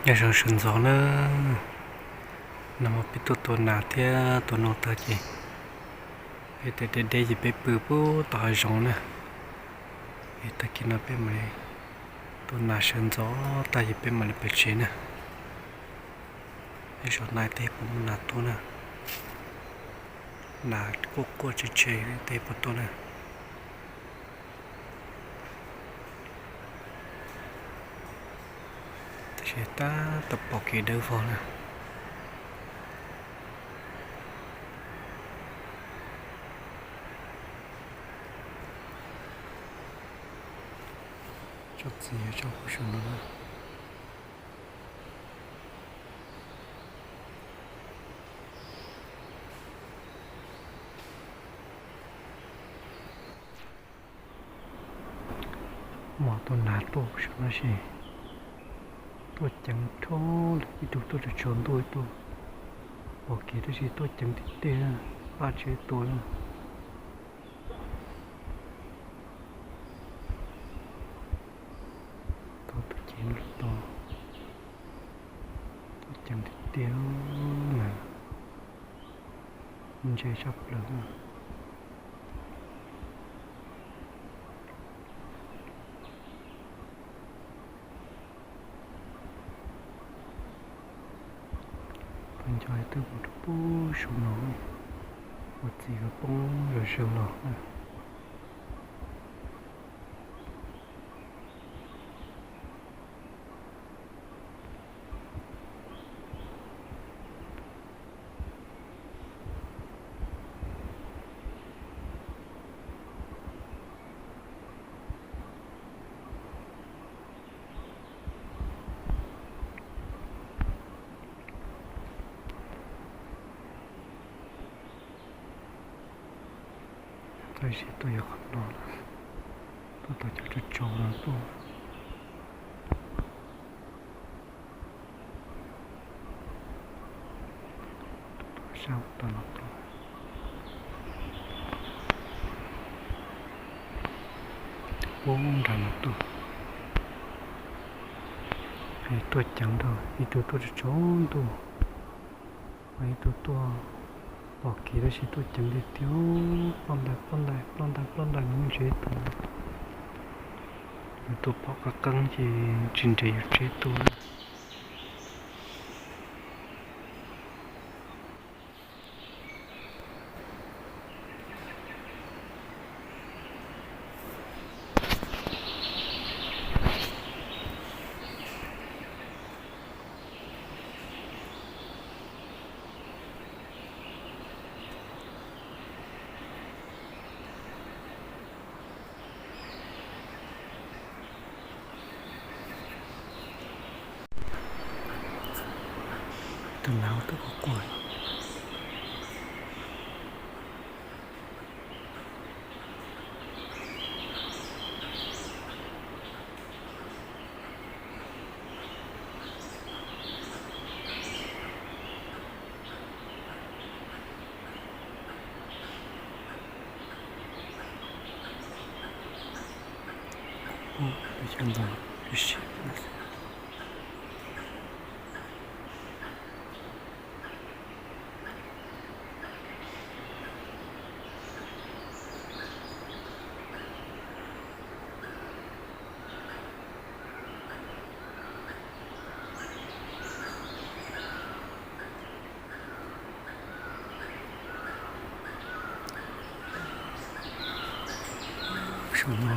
Nyob zoo sawv ntxov na, nag hmo peb tuaj tua nas thiab tua noog tag ces peb tes deb deb ces peb pw pub tom hav zoov na. Es tag kis no peb mam li tua nas sawv ntxov tag ces peb mam li pem tsev na. Peb zaum no tej puas muaj nas tuaj na, nas quaj quaj tshe tshe tej puas tuaj na. Tab sis tab tom pom kev dawb vog na. Tsob txiv yog tsob huv su no na. Mos tua nas tuaj saum no ces tuaj ceev rho li, ib tug tuaj tsaus tsaus ntuj, ib tug pom kev tab sis tuaj ceev tiag tiag, paj tsev tua na. Tau tus cev no los tau, tuaj ceev tiag tiag na, ntse tshaj plaws. Peb nco twb mus rau pem su no, ua txiv poob zom zaws los na. Txoj sia tuaj yog qhov no, tuaj tom cov tsaus tsaus no tuaj. Sab tom no tuaj, poob nram no tuaj. Tuaj ceev nrog ib tug tuaj tsaus ntuj, ib tug tuaj pom kev tab sis tuaj ceev tiag tiag, ploj ntais ploj ntais ploj ntais ploj ntais mus ntse tus. Yus tuaj pom qab qeeb ces tsis nres yus tsev tuaj. Tus nas ua twb quaj quaj. Ub, peb cov ntoo ib si. Saum no.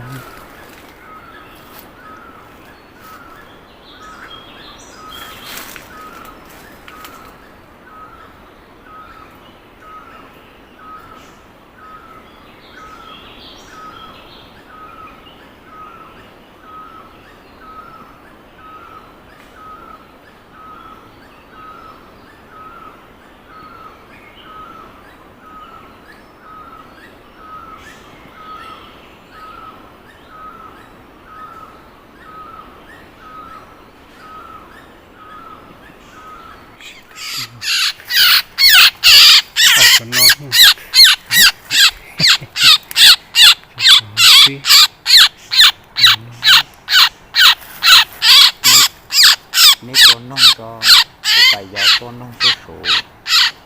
Tua noog tuaj saum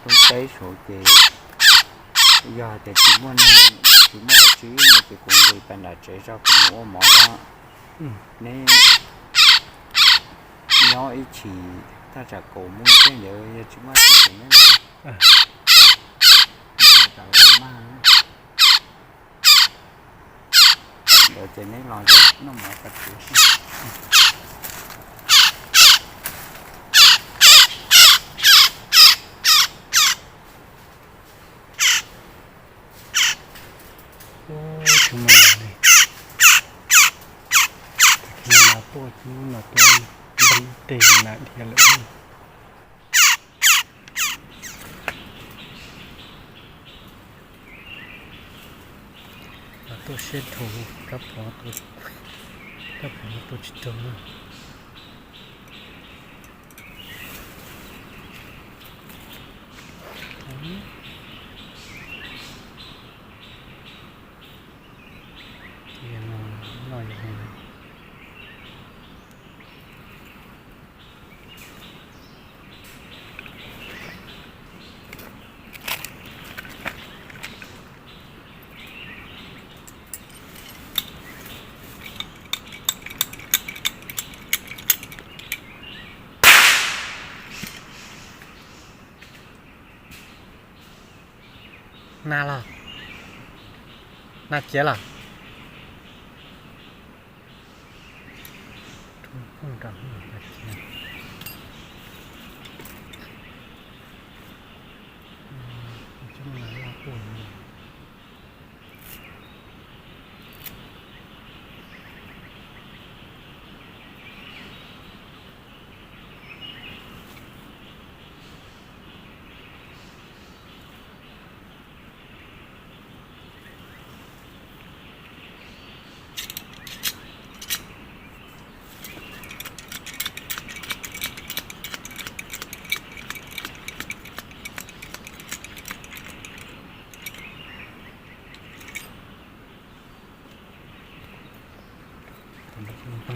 roob teb saud ces yog hais tias tsis muaj neeg, tsis muaj dab tsi no ces kuv nqis pais nram tsev tso, kuv mus ua mov tso. Neb nyob ib chim, thaj tsam kaum moos tej ntawd yog tsis muaj dab tsi ces neb los. Neb los tau los mas. Ntawd ces neb los noj mov tso. Ub, tsis muaj nas li. Nas tuaj, nas tuaj nteeg ib teg nas dhia lawm. Tuaj siab dhau, kab pov, kab pov tuaj tsis raug na. Noj yog Nas los? Nas ciav los?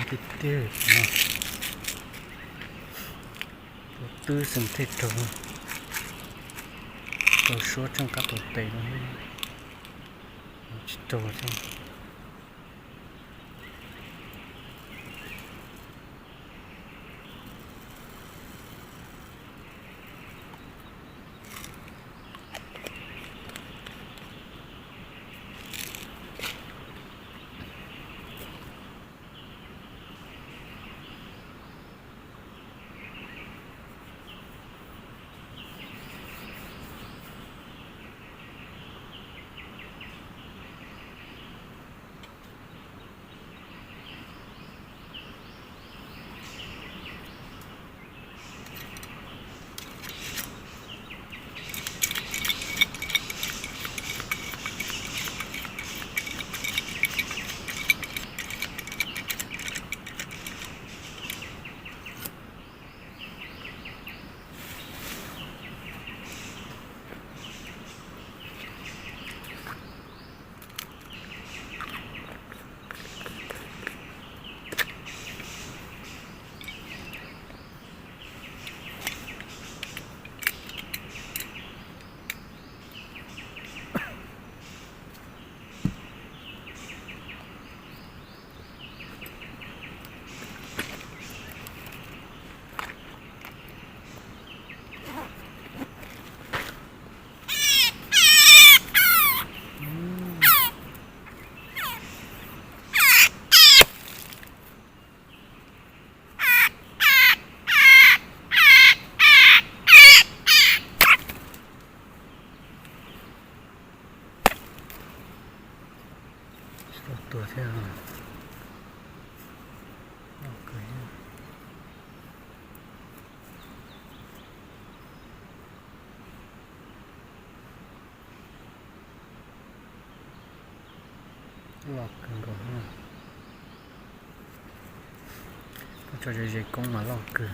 Tiag tiag no, tus twb xeem thiaj raug, raug suab tsheej kab tus tes no tsis raug thiab. Tsis tau tuag thiab. Loj kawg thiab. Loj kawg nkaus. Koj tso ze ze koob mas loj kawg.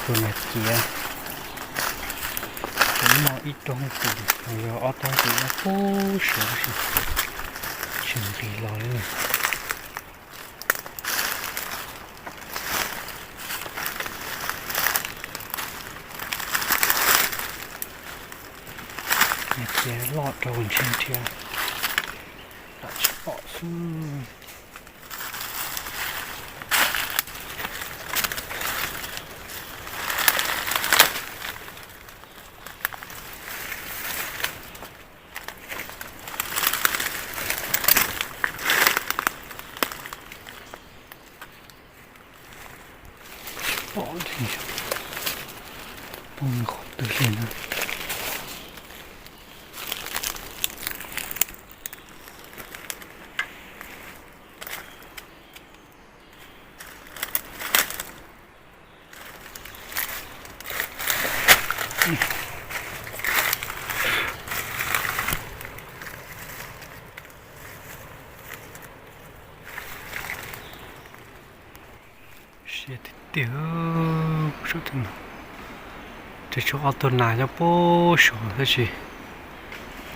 Tus nas ciav, tus no ib rooj tus, yog ob rooj tus no puag saud, tsis nqis los li. Nas ciav loj rau ntshe nrhiav tsis pom xwb. Tsis pom li, poob qhov twg li na. Siab tiag tiag, saum twg no. Ces tshuav ob tug nas nyob puag saud tab sis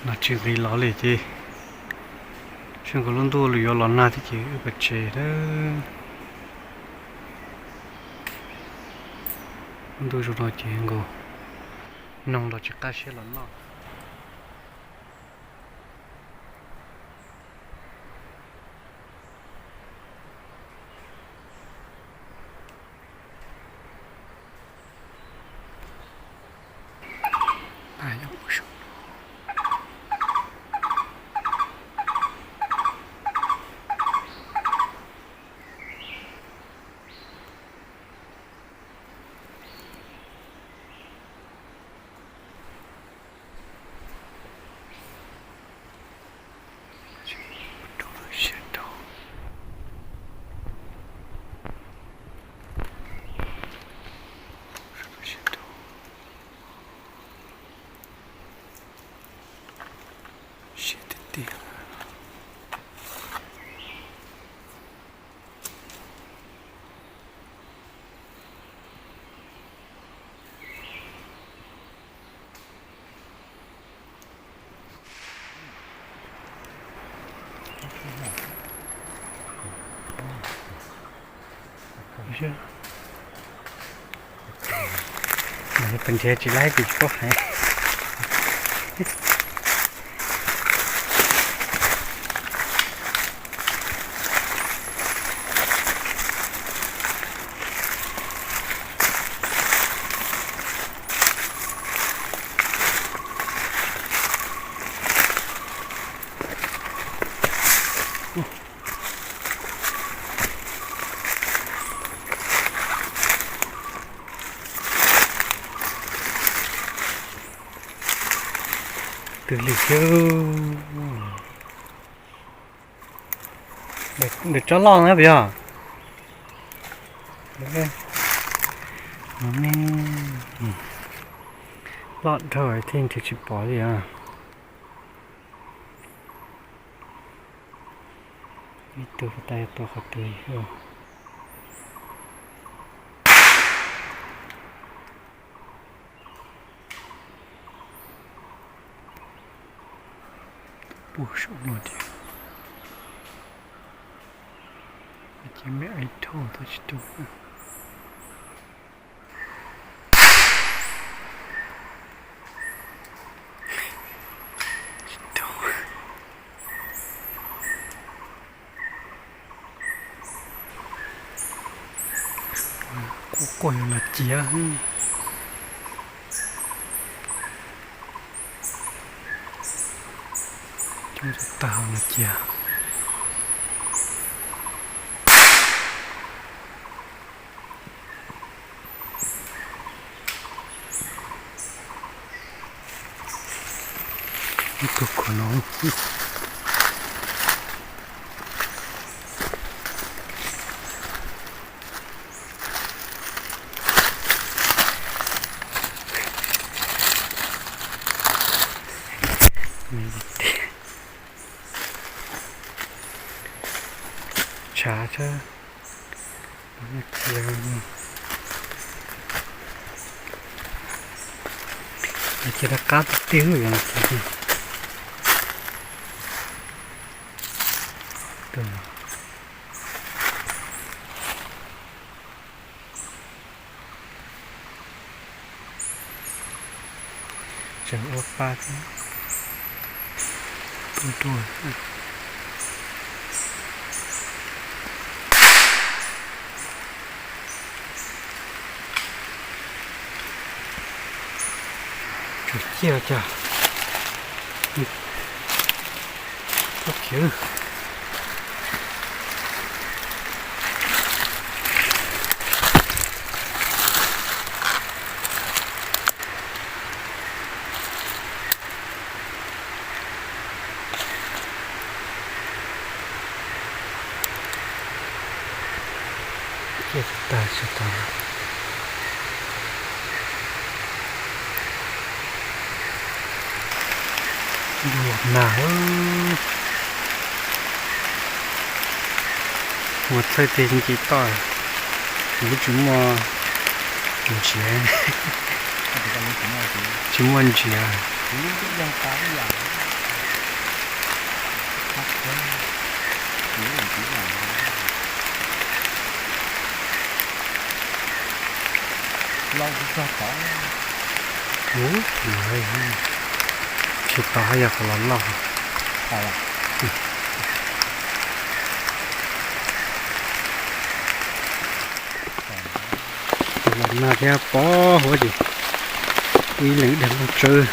no tsis nqis los li ces, seb nkaus lub ntuj los yuav los nag thiab ces wb pais tsev lawm. Lub ntuj zoo no ces nkaus noog los tsis qab siab los noj. Siab tiag tiag. Pes nrhiav tsis laib ces tsis paub hais. Twg li xwb. Ntawm tsob loj na puas yog? Loj dhau thiaj nrhiav tsis pom li os. Ib tug tua qhov twg. Puag saum no tiag. Ces me ais thauj tau tsis tu. Quaj quaj yog nas ciav. Coob tag nas ciav. Ib tug khuam no. Tshav thiab. Cia, cia. Ces rov qab tiag tiag. Tseem ua pa thiab. Tuaj dua. Tsuas ciaj cas. Txhob khiav. Ciaj tag tsis tau. Nag, ua txhawj tiag nce toj, kuv tsis muaj ntsiav, tsis muaj ntsiav. Tsis tau haj yog qhov los loj. Tus los nag thiab pov huab ces ib leeg ib daim nplooj tsawb.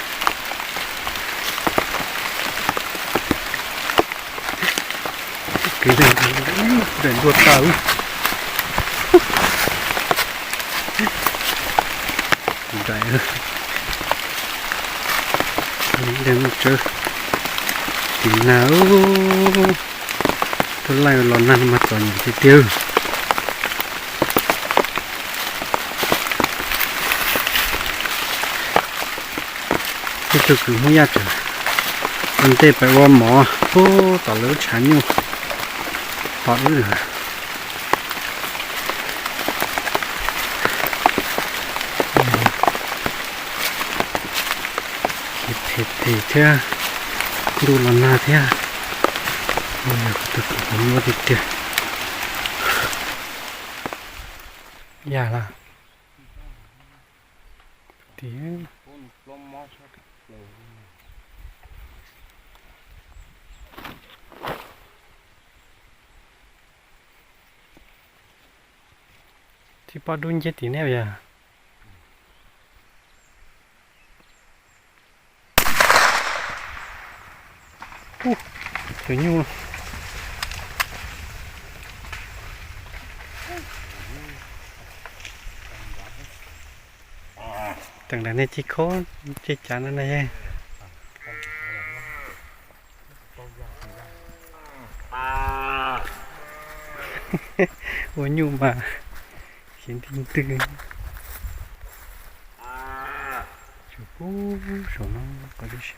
Kwv leej daim nplooj tawg. Nraim, ib daim nplooj tsawb. Tim nag, tus laij los nag no mas txom nyem tiag tiag. Ib tug kwv Hmoob Yaj tseem ua ntej pem ua mov puag tom lawv lub tshav nyuj tom wb. Phem phem thiab, ntuj los nag thiab. Tus kwv Hmoob Yaj tiag tiag. Yaj lawm. Txij pob dub nceb tim nej yog. Tus nyuj. Teem lam nej ci khob ci cav no na yog. Ua nyuj mas xyov nti ntwg. Tsuas pub saum no qhov tib si.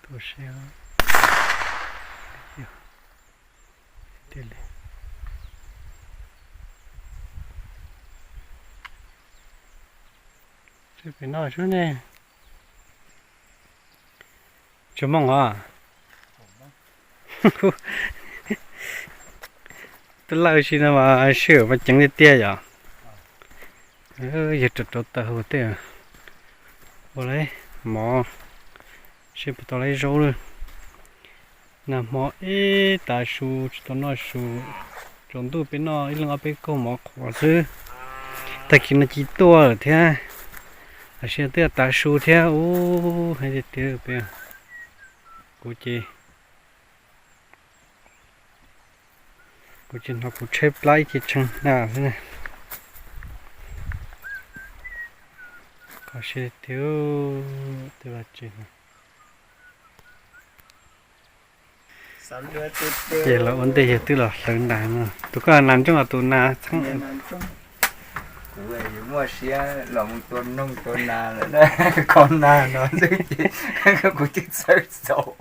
Tuaj seb. Tiag li. Pem no xwb ne. Tsis mooj os. Twb lawj si no mas sij hawm mas ceev tiag tiag yom. Yog rau rau taws hauv tej ua lawm mov, seb puas tau lawm zaub lawm. Nag hmo ib tav su tsis tau noj su, tsaus ntuj peb noj ib leeg ob peb kawm mov qhuav xwb. Tag kis no ci tuaj lawm thiab, los sis twb tav su thiab ub, hais tias tias peb, kuv ces kuv ces hnov kuv tshaib plab ib ce tshee na xwb na. Kho siab tiag tiag los tsev no. Ces los ua ntej yog twb los hlawv nas no. Tus koj nas ntsooj los tus nas txheeb? Kuv yuav muaj siab los mus tua noog tua nas lawm na, kho nag no xwb ces kuv twb txhawj txaus.